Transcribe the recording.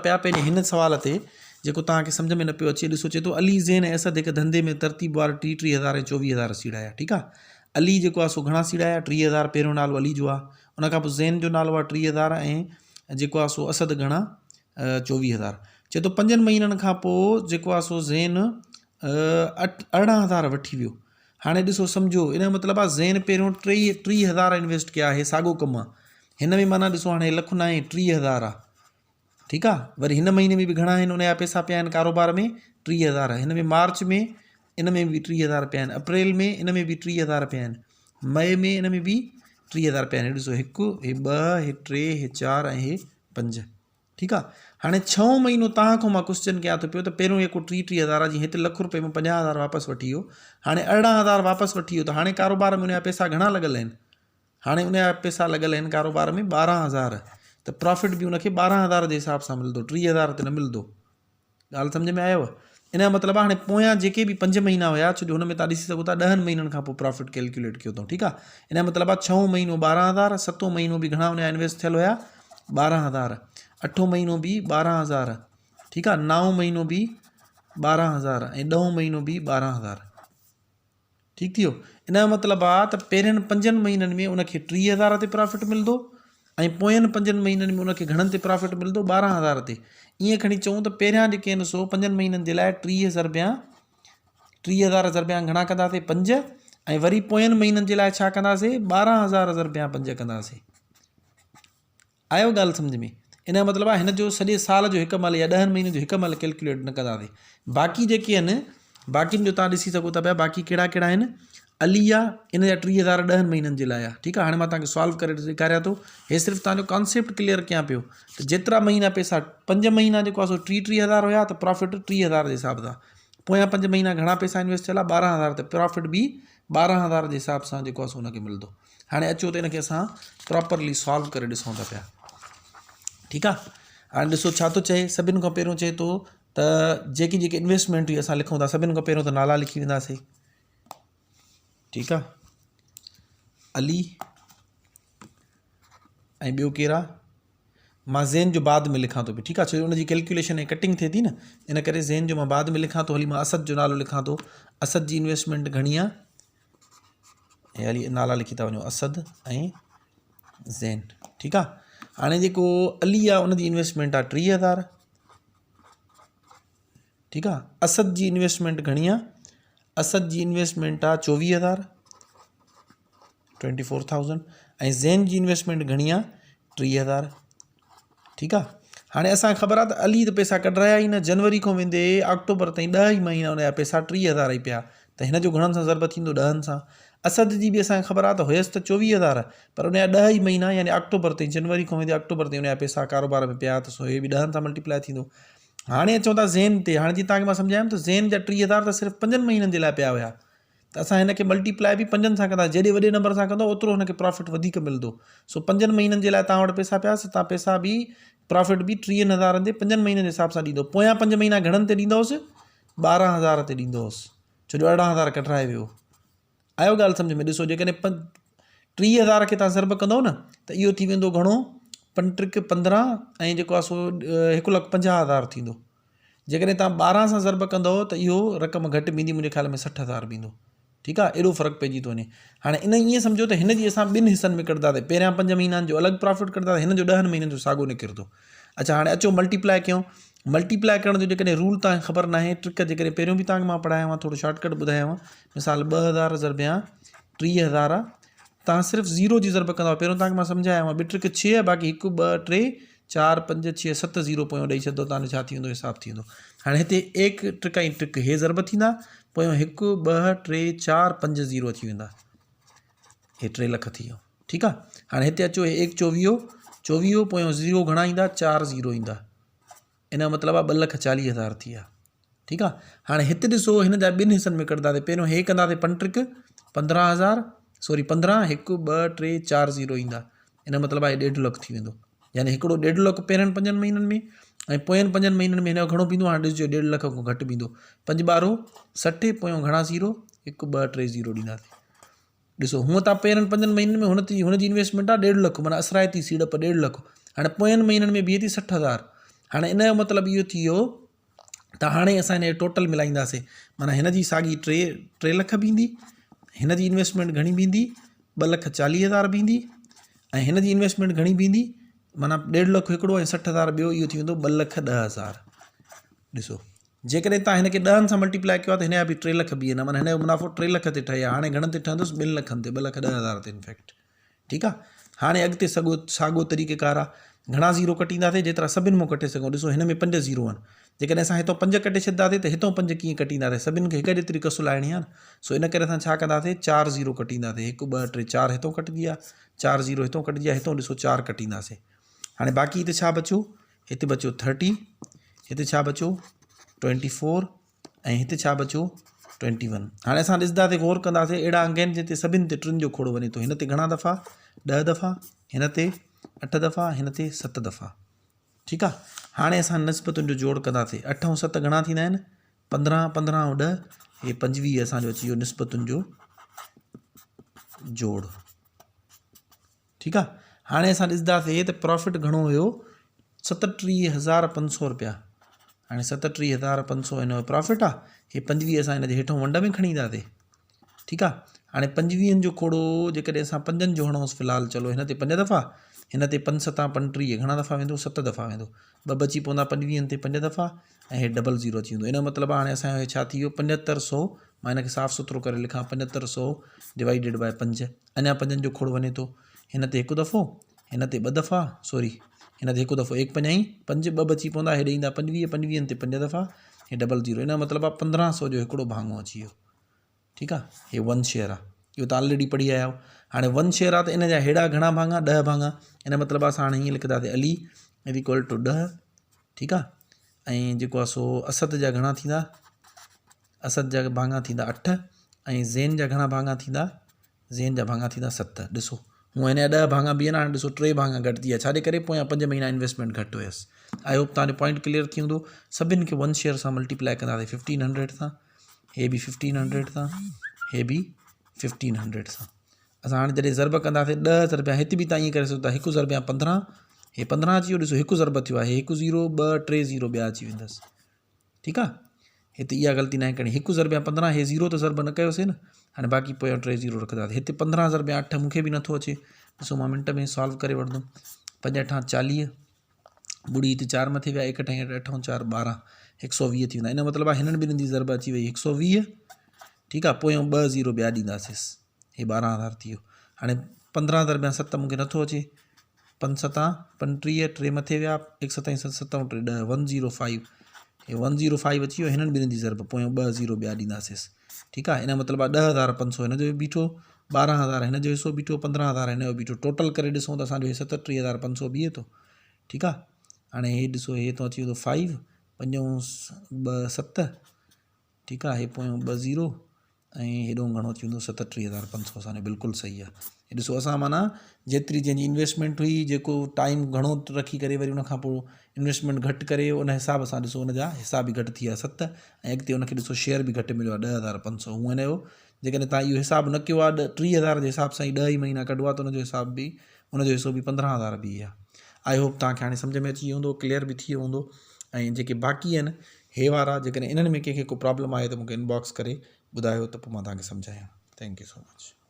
پيا پنهنجي هن سوال تي جيڪو توهان کي سمجهه ۾ نه پيو اچي ڏسو چئي ٿو علي زين ۽ اسد هڪ ڌنڌي ۾ ترتيب وار ٽيهه ٽيهه هزار ۽ چوويهه هزار سيڙايا ٺيڪ آ علي جيڪو آ سو گهڻا سيڙايا 30 هزار پهريون نالو علي جو آ ان کان پوء زين جو نالو آ 30 هزار ۽ جيڪو آ سو اسد گهڻا 24 هزار چئي ٿو پنجن مهينن کان پوء جيڪو آ سو زين 18 هزار وٺي ويو هاڻي ڏسو سمجهو ان جو مطلب آ زين پهريون 30 هزار انويسٽ ڪيا هي ساڳو ڪم آ هن ۾ معنيٰ ڏسو هاڻي لک ناهي 30 هزار آ ٺيڪ آ وري هن مهيني ۾ به گهڻا آهن ان جا پئسا پيا آهن ڪاروبار ۾ 30 هزار هن ۾ مارچ ۾ ان ۾ به 30 هزار پيا آهن اپريل ۾ ان ۾ به 30 هزار پيا آهن مئي ۾ ان ۾ به 30 هزار پيا آهن ڏسو هڪ هي ٻه هي ٽي هي چار ۽ هي پنج ٺيڪ آ هاڻي ڇهون مهينو تان کان مان ڪوشچن ڪيان ٿو پيو ته پهريون يڪو 30 30 هزار جي هت لک روپئي مان 50 هزار واپس وٺي ويو هاڻي 18 هزار واپس وٺي ويو ته هاڻي ڪاروبار ۾ ان جا پئسا گهڻا لڳل آهن هاڻي ان جا پئسا لڳل آهن ڪاروبار ۾ 12 هزار ته پرافٽ به ان کي 12 هزار جي حساب سان ملندو 30 هزار تي نه ملندو. ڳالهه سمجهه ۾ آيو؟ ان جو مطلب آهي هاڻي پويان جيڪي به پنج مهينا هيا ڇو جو هن ۾ تان ڏسي سگهو ٿا ڏهن مهينن کان پوء پرافٽ ڪيلڪيوليٽ ڪيو اٿئون ٺيڪ آهي ان جو مطلب آهي ڇهون مهينو 12 هزار ستون مهينو به گهڻا ان جا انويسٽ ٿيل هيا 12 هزار اٺون مهينو به 12 هزار ٺيڪ آهي نائون مهينو به 12 هزار ۽ ڏهون مهينو به 12 هزار ٺيڪ ٿي ويو. ان جو مطلب آ ته پهرين پنجن مهينن ۾ ان کي 30 هزار تي پرافٽ ملندو ۽ پوين پنجن مهينن ۾ ان کي گهڻن تي پرافٽ ملندو 12 هزار تي. ائين کڻي چئون ته پهريان جيڪي آهن سو پنجن مهينن جي لاء 30 ضربيان 30 هزار ضربيان گهڻا ڪنداسين پنج ۽ وري پوين مهينن جي لاء ڇا ڪنداسين 12 هزار ضربيان پنج ڪنداسين. آيو ڳالهه سمجهه ۾؟ ان جو مطلب آهي هن جو سڄي سال جو هڪ مهل يا ڏهن مهينن جو هڪ مهل ڪيلڪيوليٽ نه ڪنداسين. باقي جيڪي آهن باقين جو تان ڏسي سگهو ٿا پيا باقي ڪهڙا ڪهڙا آهن علي آ ان جا 30 هزار ڏهن مهينن جي لاء آ ٺيڪ آ هاڻي مان تان کي سالو ڪري ڏيکاريان ٿو هي صرف تان جو ڪانسيپٽ ڪليئر ڪيان پيو ته جيترا مهينا پئسا پنج مهينا جيڪو آ سو 30 30 هزار هيا ته پرافٽ 30 هزار جي حساب سان پويان پنج مهينا گهڻا پئسا انويسٽ ٿيل آ 12 هزار ته پرافٽ به 12 هزار جي حساب سان جيڪو آ سو ان کي ملندو. هاڻي اچو ته ان کي اسان پراپرلي سالو ڪري ڏسون ٿا پيا ٺيڪ آ هاڻي ڏسو ڇا ٿو چئي سڀن کان پهريون چئي ٿو ته جيڪي جيڪي انويسٽمينٽ هئي اسان لکون ٿا سڀن کان پهريون ته نالا لکي وينداسي ٺيڪ آ علي ۽ ٻيو ڪير آ مان زين جو بعد ۾ لکان ٿو پيو ٺيڪ آ ڇو جو ان جي ڪيلڪيوليشن ۽ ڪٽنگ ٿئي ٿي نه ان ڪري زين جو مان بعد ۾ لکان ٿو هلي مان اسد جو نالو لکان ٿو اسد جي انويسٽمينٽ گهڻي آ ۽ هلي نالا لکي ٿا وڃو اسد ۽ زين ٺيڪ آ هاڻي جيڪو علي آ ان جي انويسٽمينٽ آ 30000 ٺيڪ آ اسد جي انويسٽمينٽ گهڻي آ اسد جي انويسٽمينٽ آ 24000 24000 ۽ زين جي انويسٽمينٽ گهڻي آ 30000 ٺيڪ آ هاڻي اسان کي خبر آ ته علي ته پئسا ڪڍرايا ئي نه جنوري کان ويندي آڪٽوبر تائين ڏهه ئي مهينا ان جا پئسا 30 هزار ئي پيا ته هن جو گهڻن سان ضرب ٿيندو ڏهن سان اسد جي به اسان کي خبر آ ته هيس ته 24 هزار پر ان جا ڏهه ئي مهينا يعني آڪٽوبر تائين جنوري کان ويندي آڪٽوبر تائين ان جا پئسا ڪاروبار ۾ پيا ته سو هي به ڏهن سان ملٽيپلائي ٿيندو هاڻي اچون ٿا زين تي هاڻي جي توهان کي مان سمجهايم ته زين جا 30 هزار ته صرف پنجن مهينن جي لاء پيا هيا ته اسان هن کي ملٽي پلائي به پنجن سان ڪنداسين جيڏي وڏي نمبر سان ڪندو اوترو هن کي پرافٽ وڌيڪ ملندو سو پنجن مهينن جي لاء توهان وٽ پئسا پيا سو توهان پئسا به پرافٽ به ٽيهن هزارن تي پنجن مهينن جي حساب سان ڏيندو پويان پنج مهينا گهڻن تي ڏيندوس 12 هزار تي ڏيندوس ڇو جو 18 هزار ڪڍرائي ويو آيو ڳالهه سمجھ ۾ ڏسو جيڪڏهن 30 هزار کي توهان ضرب ڪندو نه ته اهو ٿي ويندو گهڻو پنٽرڪ 15 ۽ جيڪو آهي سو هڪ لک 50 هزار ٿيندو جيڪڏهن توهان 12 سان ضرب ڪندؤ ته اهو رقم گهٽ بيندي منهنجي خيال ۾ 60 هزار بيندو ٺيڪ آهي ايڏو فرق پئجي ٿو وڃي هاڻي ان ائين سمجهو ته هن جي اسان ٻن حصن ۾ ڪڍنداسين پهريان پنج مهينن جو الڳ پرافٽ ڪڍنداسين هن جو ڏهن مهينن جو ساڳو نڪرندو اڇا هاڻي اچو ملٽيپلائي ڪيون ملٽيپلائي ڪرڻ جو جيڪڏهن رول توهان کي خبر ناهي ٽرڪ جيڪڏهن پهريون به توهان کي مان پڙهايو آهي ٿورو شارٽ ڪٽ ٻڌايو آهي مثال 2000 ضربيان 30000 توهان صرف زيرو جي ضرب ڪندؤ پهريون توهان کي مان سمجهايو آهي ٻه ٽرڪ ڇهه باقي هڪ ٻه ٽي چار پنج ڇهه ست زيرو پويون ڏئي ڇڏندو تان جو ڇا ٿي ويندو حساب ٿي ويندو هاڻي هتي ايڪ ٽرڪ ۽ ٽرڪ هي ضرب ٿيندا پويون هڪ ٻه ٽي چار پنج زيرو اچي ويندا هي ٽي لک ٿي ويو ٺيڪ آ هاڻي هتي اچو هي ايڪ چوويهو چوويهو پويون زيرو گهڻا ايندا چار زيرو ايندا ان جو مطلب آ ٻه لک چاليهه هزار ٿي ويا ٺيڪ آ هاڻي هت ڏسو هن جا ٻن حصن ۾ ڪڍنداسين پهريون هي ڪنداسين پنٽرڪ 15 هزار سوري 15 هڪ ٻه ٽي چار زيرو ايندا ان جو مطلب آهي ڏيڍ لک ٿي ويندو يعني هڪڙو ڏيڍ لک پهرين پنجن مهينن ۾ ۽ پوين پنجن مهينن ۾ هن جو گهڻو بيندو هاڻي ڏسجو ڏيڍ لک کان گهٽ بيندو پنج ٻارو 60 پويون گهڻا زيرو هڪ ٻه ٽي زيرو ڏينداسين ڏسو هونء تان پهرين پنجن مهينن ۾ هن تي هن جي انويسٽمينٽ آهي ڏيڍ لک معنيٰ اثرائتي سيڙپ ڏيڍ لک هاڻي پوين مهينن ۾ بيهي ٿي 60 هزار. هاڻي ان جو مطلب اهو ٿي ويو ته هاڻي اسان هن جو ٽوٽل ملائينداسين معنيٰ هن جي ساڳي ٽي ٽي لک بيهندي هن جي انويسٽمينٽ گهڻي بيهندي 2,40,000 بيهندي ۽ هن جي انويسٽمينٽ گهڻي بيهندي معنيٰ ڏيڍ لک هڪڙو ۽ 60,000 ٻيو اهو ٿي ويندو 2,10,000. ڏسو جيڪڏهن تان هن کي ڏهن سان ملٽيپلائي ڪيو آهي ته هن جا به 3 لک بيهندا معنيٰ هن جو منافعو 3 لک تي ٺهي هاڻي گهڻن تي ٺهندس 2 لکن تي 2,10,000 تي انفيڪٽ ٺيڪ آ هاڻي اڳتي سڳو ساڳو طريقه ڪار آ گهڻا زيرو ڪٽينداسين جيترا سڀن مون ڪٽي سگهون ڏسو هن ۾ پنج زيرو آهن جيڪڏهن اسان هتو پنج ڪٽي ڇڏنداسين ته هتو پنج ڪيئن ڪٽينداسين سڀن کي هڪ جيتري ڪس لائڻي آ نه سو ان ڪري اسان ڇا ڪنداسين چار زيرو ڪٽينداسين هڪ ٻه ٽي چار هتو ڪٽجي آ چار زيرو هتو ڪٽجي آ هتو ڏسو چار ڪٽينداسين هاڻي باقي هتي ڇا بچيو هتي بچيو ٿرٽي هتي ڇا بچيو ٽوئنٽي فور ۽ هتي ڇا بچيو ٽوئنٽي ون. هاڻي اسان ڏسنداسين غور ڪنداسين اهڙا انگ آهن جتي سڀن تي ٽن جو کوڙو وڃي ٿو هن تي گهڻا دفعا 10 دفعا هن تي 8 دفعا هن تي 7 دفعا ٺيڪ آ هاڻي اسان نسبتن جو جوڙ ڪنداسين 8 ۽ 7 گهڻا ٿيندا آهن 15 15 ۽ 10 هي 25 اسان جو اچي ويو نسبتن جو جوڙ ٺيڪ آ هاڻي اسان ڏسنداسين ته پرافٽ گهڻو هيو 37500 روپيا هاڻي 37500 هن جو پرافٽ آ هي 25 اسان هن جي هيٺون ونڊ ۾ کڻي اينداسين ٺيڪ آ هاڻي پنجويهن جو کوڙو جيڪڏهن اسان پنجن جو هڻوس في الحال چلو هن تي پنج دفعا هن تي پنج ستان 35 گهڻا دفعا ويندو ست دفعا ويندو ٻه بچي پوندا پنجويهن تي پنج دفعا ۽ هي ڊبل زيرو اچي ويندو ان جو مطلب هاڻي اسان جو ڇا ٿي ويو 7500 مان هن کي صاف سٿرو ڪري لکان 7500 ڊوائيڊيڊ باء پنج اڃا پنجن جو کوڙ وڃي ٿو هن تي هڪ دفعو هن تي ٻه دفعا سوري هن تي هڪ دفعو ايڪ پنجائين پنج ٻه بچي پوندا هيڏي ايندا 25 پنجويهن تي پنج دفعا هي ڊبل زيرو ان جو مطلب آهي 1500 جو هڪڙو ڀاڱو اچي ويو ٺيڪ آ هي ون شيئر آ اهو ته آلريڊي پڙهي آيا آهيو هاڻي ون شيئر آ ته ان جا هيڙا گهڻا ڀاڱا 10 ڀاڱا ان مطلب اسان هاڻي هيئن لکنداسين علي از ايڪول ٽو 10 ٺيڪ آ ۽ جيڪو آ سو اسد جا گهڻا ٿيندا اسد جا ڀاڱا ٿيندا 8 ۽ زين جا گهڻا ڀاڱا ٿيندا زين جا ڀاڱا ٿيندا 7 ڏسو هونء هن جا 10 ڀاڱا به آهن هاڻي ڏسو 3 ڀاڱا گهٽ ٿي ويا ڇاجي ڪري پويان 5 مهينا انويسٽمينٽ گهٽ هيس I hope توهان جو پوائنٽ ڪليئر ٿي هوندو سڀن کي ون شيئر سان ملٽيپلائي ڪنداسين 1500 سان هي به 1500 سان هي به 1500 سان اسان هاڻي جڏهن ضرب ڪنداسين 10 ضرب هت به توهان ائين ڪري سگهو ٿا هڪ ضرب 15 هي 15 اچي ويو ڏسو هڪ ضرب ٿيو آهي هڪ زيرو ٻه ٽي زيرو ٻيا اچي ويندس ٺيڪ آ هتي اها غلطي ناهي ڪرڻي هڪ ضرب 15 هي زيرو ته ضرب نه ڪيوسين نه هاڻي باقي پويان ٽي زيرو رکنداسين هتي 15 ضرب 8 مونکي به نٿو اچي ڏسو مان منٽ ۾ سالو ڪري وٺندم پنج اٺان 40 ٻڙي هتي چار مٿي ويا ايڪهٺ ۽ اٺ ۽ چار 12 120 ٿي ويندا ان مطلب آهي هنن ٻنهن جي ضرب اچي وئي 120 ٺيڪ آ پويان ٻه زيرو ٻيا ڏينداسين هي 12000 ٿي ويو هاڻي 15 ضرب 7 مونکي نٿو اچي پنج ستان 35 ٽي مٿي ويا هڪ ست ۽ ست ست ۽ ٽي 10 105 هي 105 اچي ويو هنن ٻنهن جي ضرب پويان ٻه زيرو ٻيا ڏينداسين ٺيڪ آهي ان جو مطلب آهي 10500 هن جو بيٺو 12000 هن جو حصو بيٺو 15000 هن جو بيٺو ٽوٽل ڪري ڏسون ته اسانجو هي 37500 بيهي ٿو ٺيڪ آهي هاڻي هي ڏسو هي ٿو اچي ويندو 5 پنجون ٻه ست ٺيڪ آهي هي پويون ٻه زيرو ۽ هيڏو گهڻو اچي ويندو 37500 اسان جو بلڪل صحيح آهي ڏسو اسان معنيٰ جيتري جنهن جي انويسٽمينٽ هئي جيڪو ٽائيم گهڻو رکي ڪري وري ان کان پوء انويسٽمينٽ گهٽ ڪري ان حساب سان ڏسو ان جا حساب به گهٽ ٿي ويا ست ۽ اڳتي ان کي ڏسو شيئر به گهٽ مليو آهي 10500 هونء هن جو جيڪڏهن تان اهو حساب نه ڪيو آهي 30000 جي حساب سان ئي ڏهه ئي مهينا ڪڍو آهي ته ان جو حساب به ان جو حصو به 15000 به آهي I hope توهان کي هاڻي سمجهه ۾ اچي ويو هوندو ڪليئر به ٿي ويو هوندو ۽ جيڪي باقي آهن هي وارا جيڪڏهن انهن ۾ ڪنهن کي ڪو پرابلم آهي ته مونکي انباڪس ڪري ٻڌايو ته پوء مان توهان کي سمجهايان thank you so much.